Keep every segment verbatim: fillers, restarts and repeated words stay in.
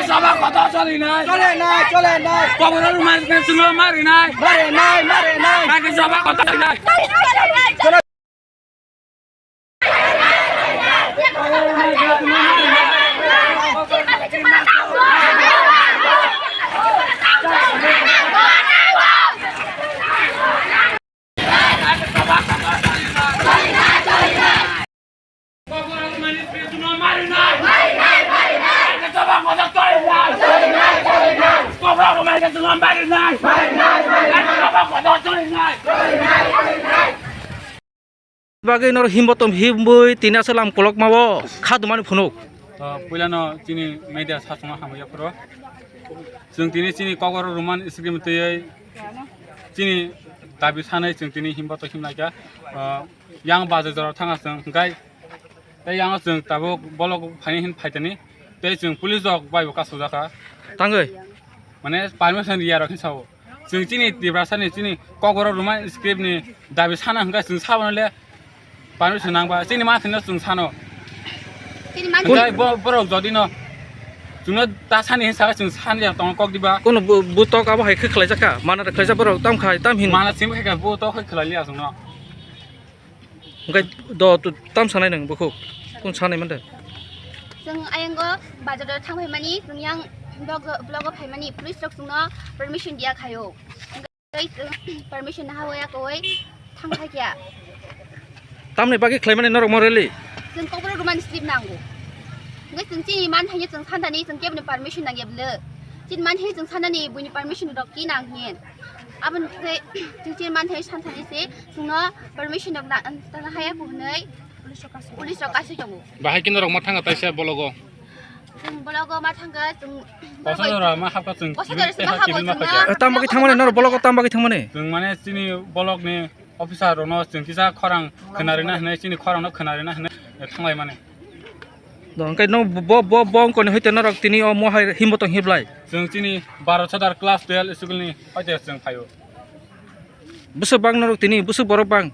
Sabha kotor choli nai. Chole nai, chole nai. Kokborok Roman Script no mari nai. Mare nai, mare nai. Kaki sabha kotor choli nai. Bagwi nor himbotom himbwi tini aswk lam kolokma o kha dumani phunuk. Ah, puilano chini media sasongno hamya phuru. Chwng tini chini Kokborok Roman Script twiwi chini dabi sanai chwng tini himbotom himlaikha. Ah, yang bajar jora thanga chwng hwnkhe tei yang chwng tabuk bolok phaini hin phaitani tei chwng police rok bai bo kasujaka. Tangwi? Mane permission riya rok hin sao. Chwng chini Tiprasa ni chini Kokborok Roman Script ni dabi sana hwnkhe chwng saboni le permission nangba. Chini manthai no chwng sano. Chini manthai. Hwnkhe bo-, borok jodi no chwngno ta sani hinsa chwng sani ya tong kok diba. Kono bu-, butok abo hai khe khlaijak kha. Mana da khlaijak borok tam khai tam hin. Mana simi khai butok khai khlai liya chwngno. Hwnkhe do, do, tam sanai nwng bukhuk? Kung sanai mande? Chwng ayang o bazar o thang phaimani, chwng yang vlog, vlog o phaimani, police rok chwngno permission diya khaio. Hwnkhe chwng permission naha waya koi thang thakya. Tamni bagwi khlaimani norok mo rally? Chwng Kokborok Roman Script nango. Hwnkhe chwng chini manthai no chwng santani chwng keboni permission nangya bwle. Chini manthai no chwng santani buini permission rok ki nang hin. Aboni bagwi chwng chini manthai santani se chwngno permission rok na, tana haya ko hwnwi police rok kasui tongo. Bahai khe norok ma thanga taisa bologo? Chwng bologo ma thanga chwng Kosa jora ma hapkha chwng kosa jora kibil ma sima hapkha hapkha chwngno. Chwngno. Eh, tam bagwi thangmani norok bologo tam bagwi thangmani? Chwng mane chini bolokni officer rokno chwng kisa khorang khwnarina hwnwi chini khorangno khwnarina hwnwi thanglai mani. Do, hwnkhe no bo, bo, bo wngkoni hoite norok tini omo hai himbo tong hiblai? Chwng chini Bharat Sadar class twelve school ni hoite chwng phaio. Bwswk bang norok tini, bwswk borok bang?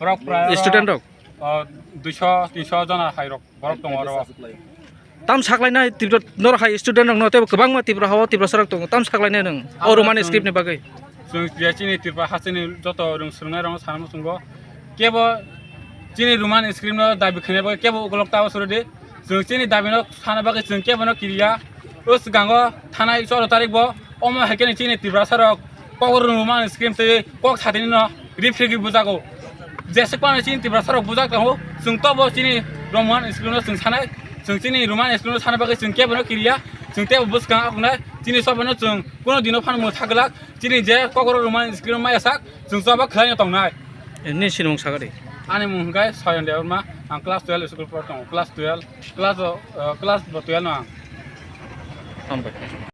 Borok prai student rok? O, duiso, tinso jona hai rok, borok tongo oro. Tam saklainai Tripura norok hai student rokno tei kwbangma Tripura hao Tiprasa rok tongo. Tam saklainai nwng o Roman script ni bagwi? Chwng je chini Tripura hasteni joto rwng swrwngnai rokno sana muchungo. Kebo chini Roman script no dabi khainai bagwi kebo ukolog ta usuri di. Chwng chini dabi no sana bagwi chwng kebo no kiriya. O swkango thanai choro tarik bo omo hai khe chini Tiprasa rok Kokborok Roman script tei kok satini no rifrigwi bujago. Jeswk phano chini Tiprasa rok bujak tongo, chwng tobo chini Roman script no chwng sanai, chwng chini Roman script no sana bagwi chwng kebo no kiriya, chwng tebo bwskang akhunai chini sobo no chwng kuno dino phano mwthak glak, chini je Kokborok Roman script no maya sak chwng choba khlai no tongnai. Nini sinimung sagadi? Ani mung hwnkhe Soyon Debbarma, ang class twelve school por tongo, class twelve, class o, uh, class bo twelve no ang. Hambai.